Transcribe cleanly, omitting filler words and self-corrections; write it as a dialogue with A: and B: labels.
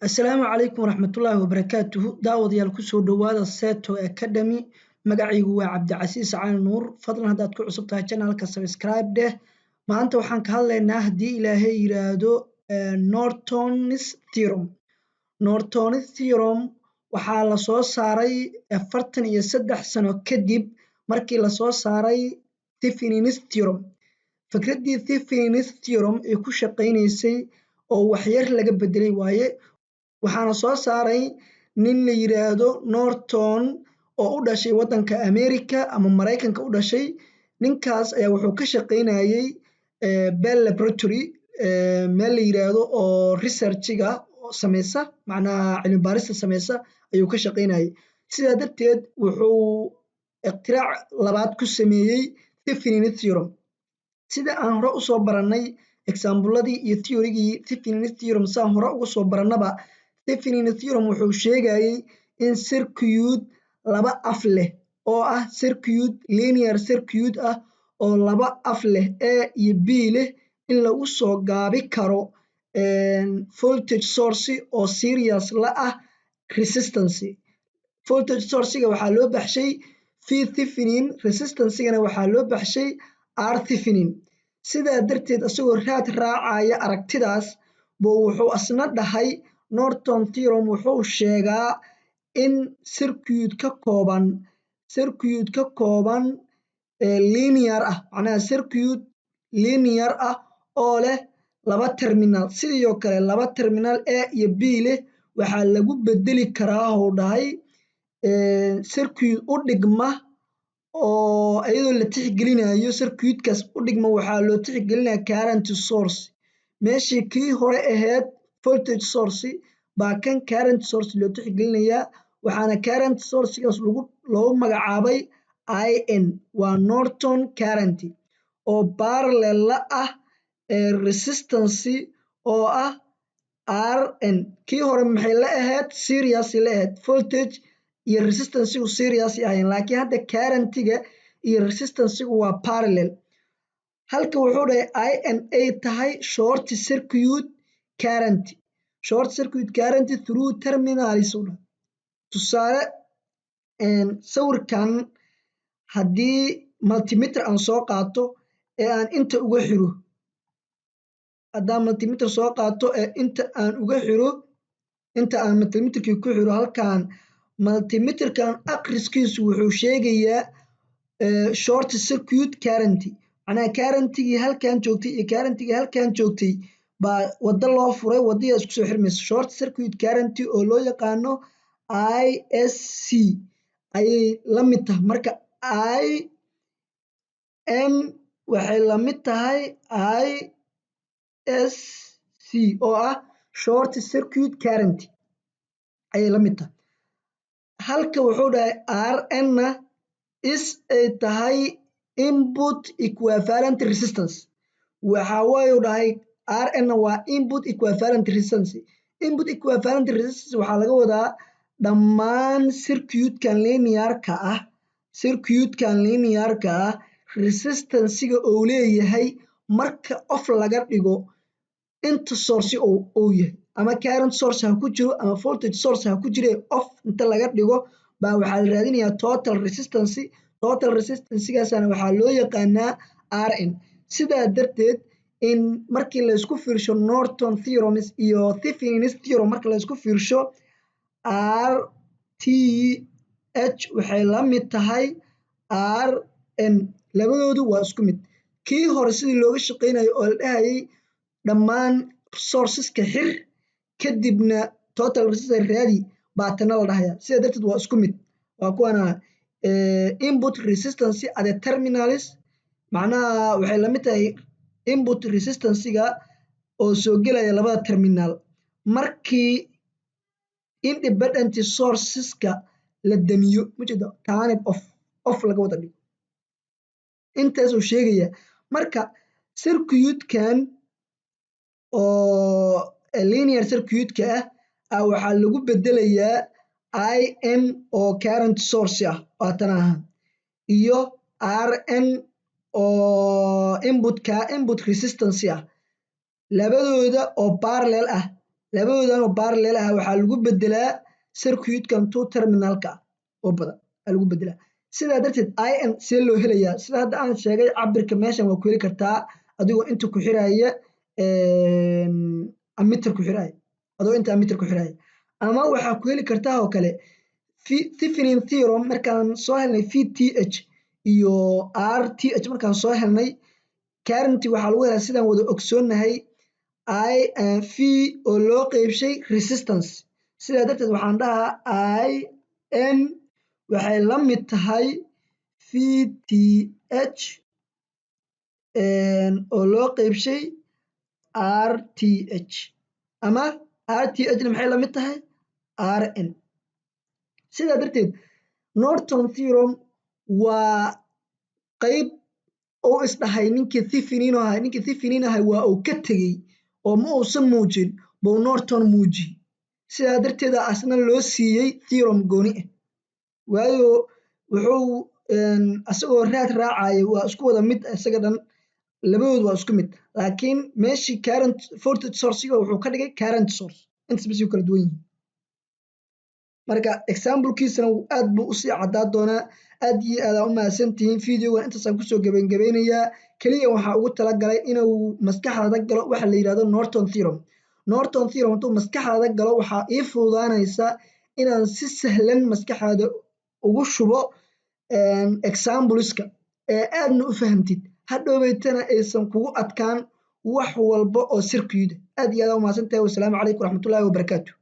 A: Asalaamu calaykum waraxmatullaahi wabarakaatuhu. Daawadayaal, kusoo dhowaada Seto Academy. Magacaygu waa Cabdicasiis Cali Nuur. Fadlan, haddaad ku cusub tahay channelka, subscribe dheh. Maanta waxaan ka hadlaynaa, haddii Ilaahay yiraahdo, Norton's theorem. Norton's theorem waxaa lasoo saaray 43 sano kadib markii lasoo saaray Thevenin's theorem. Fikraddii Thevenin's theorem ee ku shaqaynaysay oo waxyar laga bedelay waaye. Waxaana soo saaray nin la yiraahdo Norton oo u dhashay waddanka America ama Maraykanka u dhashay. Ninkaas ayaa wuxuu ka shaqaynayay Bell Laboratory meel la yiraahdo oo researchiga sameysa, macnaha cilmi baarista sameysa ayuu ka shaqaynayay. Sidaa darteed wuxuu ikhtiraac labaad ku sameeyey Thevenin theorem. Sida aan hore usoo barannay exampleladii iyo theorygii Thevenin theorem, saan hore uga soo barannaba, Thevenin theorem wuxuu sheegayay in circuit laba af leh, oo ah circuit linear circuit ah oo laba af leh, A iyo B leh, in lagu soo gaabi karo voltage source oo series la ah resistance. Voltage sourcega waxaa loo baxshay V Thevenin, resistancegana waxaa loo baxshay R Thevenin. Sidaa darteed, isagoo raad raacaya aragtidaas buu wuxuu asna dhahay Norton theorem wuxuu sheegaa in circuit ka kooban linear ah, macnaha circuit linear ah oo leh laba terminal, sidoo kale laba terminal A iyo B leh, waxaa lagu bedeli karaa, hou dhahay, circuit u dhigma oo iyadoo la tixgelinayo circuitkaas u dhigma waxaa loo tixgelinaya current source. Meeshii kii hore ahayd voltage source baa kan current source loo tixgelinayaa. Waxaana current sourcegaas lagu loogu magacaabay IN, waa Norton current, oo parallel la ah resistance oo ah RN. Kii hore maxay la ahayd? Series la ahayd. Voltage iyo resistancegu series ahayn, laakiin hadda currentiga iyo resistancegu waa parallel. Halka wuxuu dhahay IN ay tahay short circuit current, short circuit current through terminals u dhahay. Tusaale, sawirkan haddii multimeter aan soo qaato ee aan inta uga xiro, haddaan multimeter soo qaato ee inta aan uga xiro, inta aan multimeterkii ku xiro halkan, multimeterkan akhriskiisu wuxuu sheegayaa short circuit current, macnaha currentigii halkan joogtay iyo currentigii halkan joogtay baa waddo loo furay, waddada isku soo xirmaysa. Short circuit current oo loo yaqaano ISC ayay la mid tahay. Marka IN waxay la mid tahay ISC oo ah short circuit current ayay la mid tahay. Halka wuxuu dhahay RN na is ay tahay input equivalent resistance. Waxa waayu dhahay RN na waa input equivalent resistance. Input equivalent resistance waxaa laga wadaa dhammaan circuitkan linearka ah resistancega uu leeyahay marka off laga dhigo inta source uu yahay, ama current source ha ku jiro ama voltage source ha ku jire, off inta laga dhigo baa waxaa la raadinayaa total resistance. Total resistancegaasana waxaa loo yaqaanaa RN. Sidaa darteed, in markii laysku fiirsho Norton theorems iyo Thevenin's theorem, marka laysku fiirsho, RTH waxay la mid tahay RN. Labadoodu waa isku mid. Kii hore sidii looga shaqeynayo oo la dhahayay dhammaan sourceska xir, kadibna total resistance raadi, baa tana la dhahaya. Sidaa darteed waa isku mid. Waa kuwana input resistance at the terminals, macnaha waxay la mid tahay input resistancega oo soo gelaya labada terminal markii independent sourceska la damiyo, majeeda, turned off, off laga wada dhigo. Intaasuu sheegaya. Marka circuitkan oo linear circuitka ah waxaa lagu bedelayaa IN oo current source ah, waatan ahaan, iyo Rn oo inputka, input resistance ah, labadooda oo parallel ah, labadoodan oo parallel ah waxaa lagu bedelaa circuitkan two terminalka ah oo badan aa lagu bedelaa. Sidaa darteed In see loo helayaa? Sida hadda aan sheegay, cabirka meeshan waa ku heli kartaa adigoo inta ku xiraya ammeter ku xiraya, adoo inta ammeter ku xiraya, ama waxaa ku heli kartaa oo kale Thevenin theorem. Markaan soo helnay VTH iyo RTH, markaan soo helnay current, waxaa lagu helaa, sidaan wada ogsoonnahay, I V oo loo qeybshay resistance. Sidaa darteed waxaan dhahaa In waxay la mid tahay VTH oo loo qeybshay RTH, ama RTH na maxay la mid tahay? Rn. Sidaa darteed Norton theorem waa qeyb uu isdhahay ninkii Thevenin ahay. Ninkii Thevenin ahay waa uu ka tegey oo ma uusan muujin buu Norton muujiyey. Sidaa darteeda asna loo siiyey theorem gooni ah, waayo wuxuu asagoo raad raacaya. Waa isku wada mid isaga dhan, labadoodu waa isku mid, laakiin meeshii current voltage sourcega wuxuu ka dhigay current source. Intaas bas kala duwan yihiin. Marka examplekiisana aad buu usii caddaa doonaa. Aad iyo aad aa u mahadsantihiin. Videogan intaasaan kusoo gebangabeynayaa. Keliya waxaa ugu talagalay inuu maskaxdaada galo waxa la yidhahdo Norton theorem. Norton theorem hadduu maskaxdaada galo, waxaa ii fududaanaysa inaan si sahlan maskaxdaada ugu shubo exampleska ee aadna u fahamtid, hadhoweytana aysan kugu adkaan wax walba oo circuit. Aad iyo aad aa u mahadsantahay. Wasalaamu calaykum waraxmatullaahi wabarakaatu.